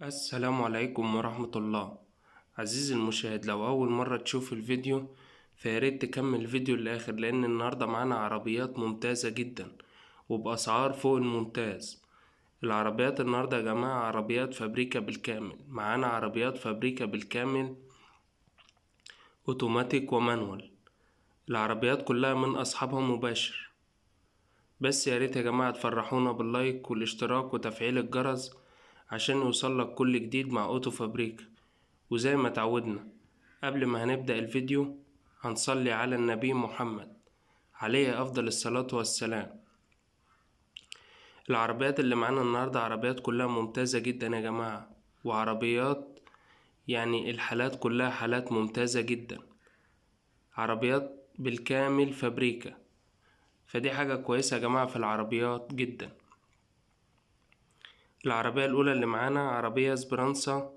السلام عليكم ورحمة الله. عزيزي المشاهد، لو أول مرة تشوف الفيديو فياريت تكمل الفيديو للآخر، لأن النهاردة معانا عربيات ممتازة جدا وبأسعار فوق الممتاز. العربيات النهاردة يا جماعة عربيات فابريكا بالكامل، معانا عربيات فابريكا بالكامل اوتوماتيك و manual. العربيات كلها من أصحابها مباشر. بس يا ريت يا جماعة تفرحونا بال like والاشتراك وتفعيل الجرس عشان يوصلك كل جديد مع اوتو فابريكا. وزي ما تعودنا قبل ما هنبدأ الفيديو هنصلي على النبي محمد عليه أفضل الصلاة والسلام. العربيات اللي معانا النهاردة عربيات كلها ممتازة جدا يا جماعة، وعربيات يعني الحالات كلها حالات ممتازة جدا، عربيات بالكامل فابريكا، فدي حاجة كويسة يا جماعة في العربيات جدا. العربية الأولى اللي معانا عربية اسبرانسا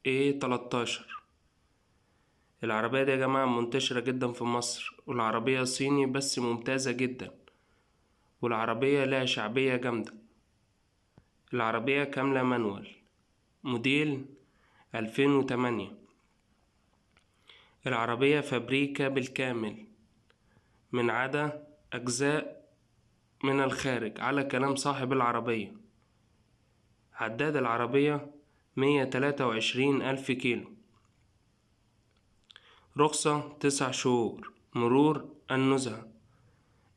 A13. العربية دي يا جماعة منتشرة جدا في مصر، والعربية صيني بس ممتازة جدا، والعربية لها شعبية جامدة. العربية كاملة manual، موديل 2008. العربية فابريكا بالكامل من عدا أجزاء من الخارج على كلام صاحب العربية. عداد العربية 123,000 كيلو، رخصة 9 شهور، مرور النزهة.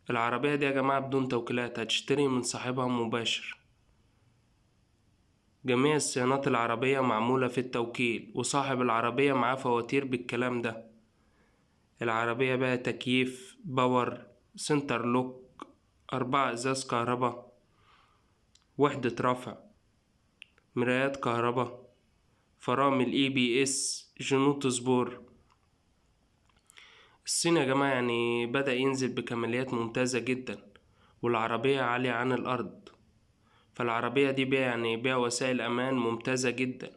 العربية دي يا جماعة بدون توكيلات، هتشتري من صاحبها مباشر. جميع الصيانات العربية معمولة في التوكيل، وصاحب العربية معاه فواتير بالكلام ده. العربية بقى تكييف power، center lock، 4 ازاز كهرباء، وحدة رفع، مرايات كهرباء، فرامل ABS، جنوط سبور. الصين يا جماعة يعني بدأ ينزل بكماليات ممتازة جدا، والعربية عالية عن الأرض، فالعربية دي بيها يعني بيها وسائل أمان ممتازة جدا.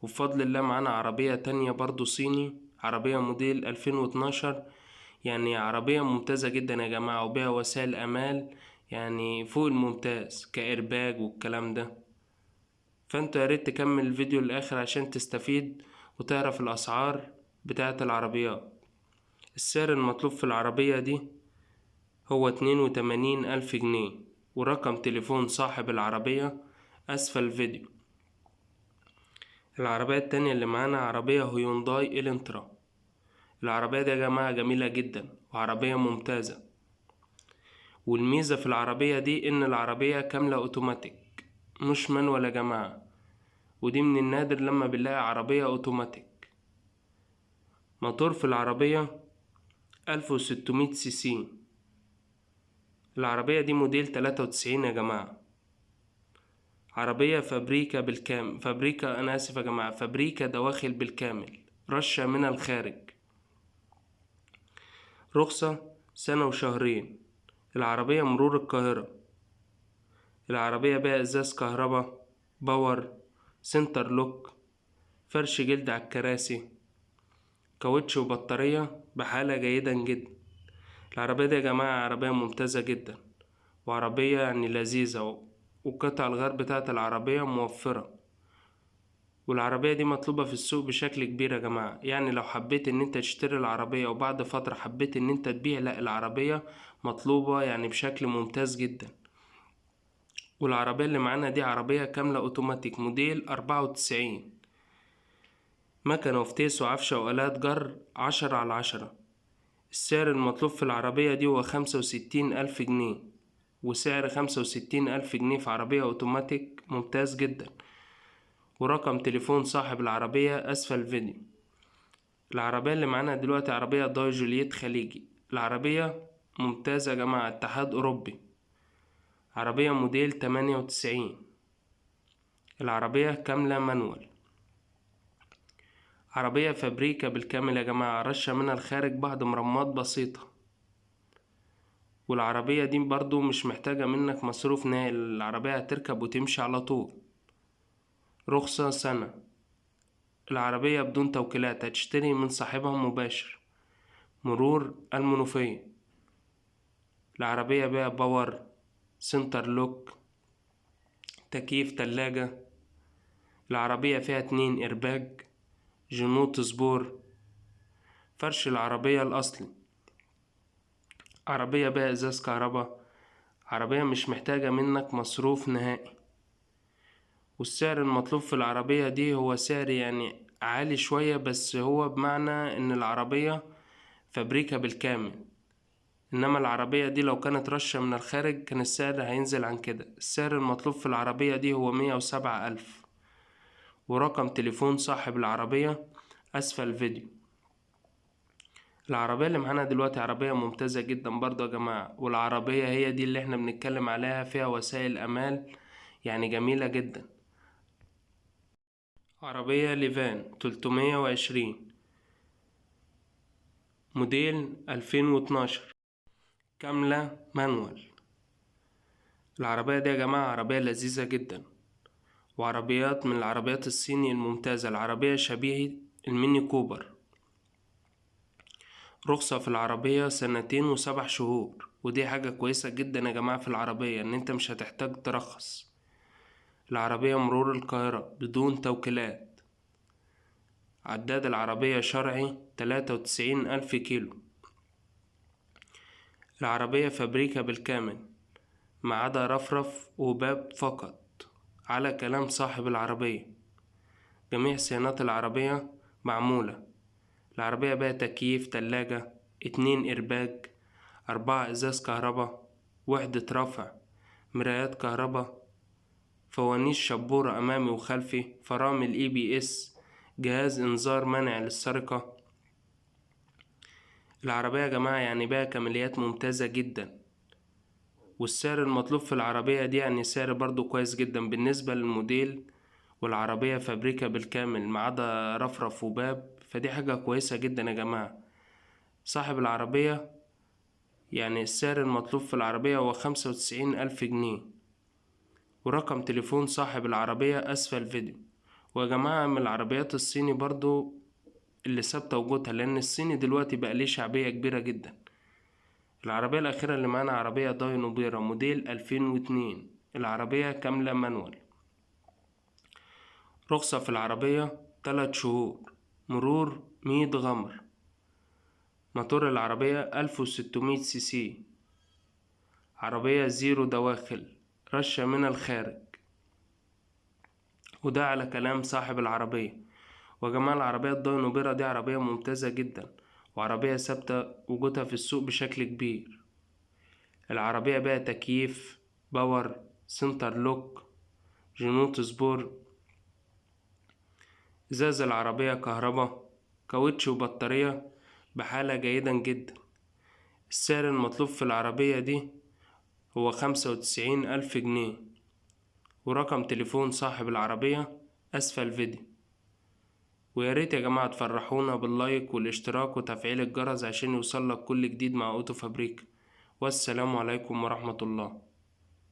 وبفضل الله معانا عربية تانية برضو صيني، عربية موديل 2012، يعني عربية ممتازة جدا يا جماعة، وبيها وسائل أمان يعني فوق الممتاز كإرباج والكلام ده. فانتوا يا ريت تكمل الفيديو للآخر عشان تستفيد وتعرف الأسعار بتاعة العربيات. السعر المطلوب في العربية دي هو 82,000 جنيه، ورقم تليفون صاحب العربية أسفل الفيديو. العربية التانية اللي معانا عربية هيونداي إلنترا. العربية دي يا جماعة جميلة جدا وعربية ممتازة، والميزة في العربية دي إن العربية كاملة أوتوماتيك مش manual يا جماعة، ودي من النادر لما بنلاقي عربية أوتوماتيك. موتور في العربية 1600 سي سي. العربية دي موديل 93 يا جماعة، عربية فابريكا بالكامل، فابريكا أنا آسف يا جماعة، فابريكا دواخل بالكامل، رشة من الخارج، رخصة سنة وشهرين. العربية مرور القاهرة. العربية بيها إزاز كهرباء power، center lock، فرش جلد على الكراسي، كاوتش وبطارية بحالة جيدة جدا. العربية دي يا جماعة عربية ممتازة جدا، وعربية يعني لذيذة، وقطع الغيار بتاعة العربية موفرة، والعربية دي مطلوبة في السوق بشكل كبير يا جماعة. يعني لو حبيت ان انت تشتري العربية وبعد فترة حبيت ان انت تبيع، لا العربية مطلوبة يعني بشكل ممتاز جدا. والعربية اللي معانا دي عربية كاملة اوتوماتيك موديل 94، مكنة وفتيس وعفشة وآلات جر 10 على 10. السعر المطلوب في العربية دي هو 65,000 جنيه، وسعر 65,000 جنيه في عربية اوتوماتيك ممتاز جدا. ورقم تليفون صاحب العربية أسفل الفيديو. العربية اللي معانا دلوقتي عربية داي جولييت خليجي. العربية ممتازة يا جماعة، اتحاد أوروبي، عربية موديل 98، العربية كاملة manual، عربية فابريكا بالكامل يا جماعة، رشة من الخارج بعد مرمات بسيطة. والعربية دي برضو مش محتاجة منك مصروف نهائي، العربية هتركب وتمشي على طول. رخصة سنة. العربية بدون توكيلات، هتشتري من صاحبها مباشر، مرور المنوفية. العربية بيها power، center lock، تكييف، تلاجة. العربية فيها 2 إرباج، جنوط سبور، فرش العربية الأصلي. عربية بها إزاز كهرباء، عربية مش محتاجة منك مصروف نهائي. والسعر المطلوب في العربية دي هو سعر يعني عالي شوية، بس هو بمعنى إن العربية فابريكا بالكامل، إنما العربية دي لو كانت رشة من الخارج كان السعر هينزل عن كده. السعر المطلوب في العربية دي هو 107,000، ورقم تليفون صاحب العربية أسفل الفيديو. العربية اللي معانا دلوقتي عربية ممتازة جدا برضه يا جماعة، والعربية هي دي اللي احنا بنتكلم عليها، فيها وسائل أمان يعني جميلة جدا. عربية ليفان 320 موديل 2012، كاملة manual. العربية دي يا جماعة عربية لذيذة جدا، وعربيات من العربيات الصيني الممتازة. العربية شبيهة الميني كوبر. رخصة في العربية 2 و7 شهور، ودي حاجة كويسة جدا يا جماعة في العربية، ان انت مش هتحتاج ترخص. العربية مرور القاهرة بدون توكيلات. عداد العربية شرعي 93,000 كيلو. العربية فابريكا بالكامل ما عدا رفرف وباب فقط على كلام صاحب العربية. جميع صيانات العربية معمولة. العربية بقى تكييف، تلاجة، 2 إرباج، 4 إزاز كهرباء، وحدة رفع، مرايات كهرباء، فوانيس شبورة أمامي وخلفي، فرامل ABS، جهاز إنذار منع للسرقة. العربية يا جماعة يعني بقى كماليات ممتازة جدا. والسعر المطلوب في العربية دي يعني سعر برضو كويس جدا بالنسبة للموديل، والعربية فابريكا بالكامل ما عدا رفرف وباب، فدي حاجة كويسة جدا يا جماعة. صاحب العربية يعني السعر المطلوب في العربية هو 95,000 جنيه، ورقم تليفون صاحب العربية أسفل الفيديو. ويا جماعة من العربيات الصيني برضو اللي ثابتة وجودها، لأن الصيني دلوقتي بقى ليه شعبية كبيرة جدا. العربية الأخيرة اللي معانا عربية داينو بيرا موديل 2002، العربية كاملة manual. رخصة في العربية 3 شهور، مرور 100 غمر. موتور العربية 1600 سي سي. عربية زيرو دواخل، رشة من الخارج، وده على كلام صاحب العربية. وجماعة العربية الداينو بيرا دي عربية ممتازة جدا، وعربية ثابتة وجودها في السوق بشكل كبير. العربية بقى تكييف، power، center lock، جنوط سبور، إزاز العربية كهرباء، كاوتش وبطارية بحالة جيدة جدا. السعر المطلوب في العربية دي هو 95,000 جنيه، ورقم تليفون صاحب العربية أسفل الفيديو. ويا ريت يا جماعة تفرحونا بال like والاشتراك وتفعيل الجرس عشان يوصلك كل جديد مع أوتو فابريكا. والسلام عليكم ورحمة الله.